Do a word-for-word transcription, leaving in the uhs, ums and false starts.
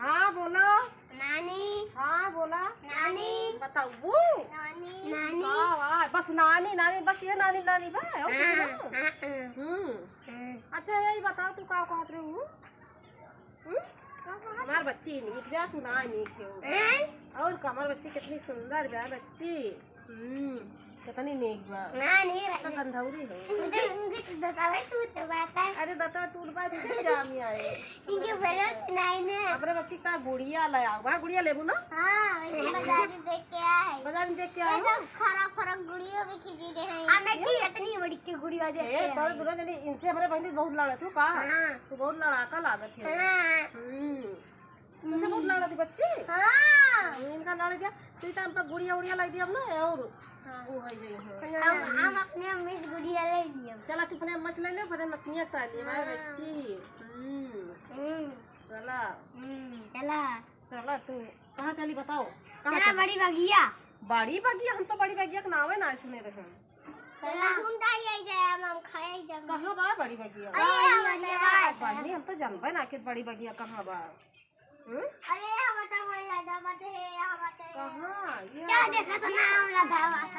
हाँ, बोला। नानी। हाँ, बोला। नानी। बताऊ। नानी। नानी। वाह, वाह, बस नानी, नानी, बस ये नानी, नानी बा, और कुछ हाँ, ना? हाँ, हाँ। हम्म। हम्म। अच्छा, यही बताओ, तू का कहत रही हूँ? हम्म? का कहत? हमार बच्ची नीक बा, तू ना नीक हो। हैं? और का, हमार बच्ची कितनी सुंदर बा, बच्ची। हम्म, कितनी नीक बा। हाँ, नीक बा। तो गंधौरी है। उनके, उनके तो दतवा टूट बा। अरे, दतवा टूट बा, इनके क्या में आए? इनके भरत नहीं ना। अपने बच्ची का गुड़िया ले आओ। वहाँ गुड़िया लेबू ना? हाँ, वैसे बाजार में देख के आए। बाजार में देख के ये आए हो? तो खरा खरा गुड़िया भी खरीदे हैं। हमें ये? की इतनी बड़ी की गुड़िया देख ए, के तोरे आए। दोनों जनी इनसे हमरे बहन बहुत लड़त हो का? हाँ। तू बहुत लड़ाका लागत है। हाँ। हम्म। तुमसे बहुत लड़त है बच्ची? हाँ। हम्म, इनका लड़ गया। तू तो हमका गुड़िया उड़िया लाई दी अब ना, और हाँ। वो हो गई है। हम, हम अपने अम्मी से गुड़िया ले लिए। चला, तू अपने अम्मा से ले ले, अपने नतनिया से ले ले, हमारे हाँ। बच्ची। हम्म। हम्म। चला। हम्म, चला। चला, तू कहाँ चली बताओ? कहाँ चला चली? बड़ी बगिया। बड़ी बगिया? हम तो बड़ी बगिया के नावे ना सुने रहे। चला। हम जाई, आई जाए, हम, हम खाए जाए। कहाँ बा बड़ी बगिया? अरे, हम बगिया बा। बहिनी, हम तो जानबे ना कि बड़ी बगिया कहाँ बा। हम्म? अरे, हम तो वही लगा बाटे है, यहाँ बाटे है। कहाँ? ये क्या वाला? देखा तो नाम लगा हुआ।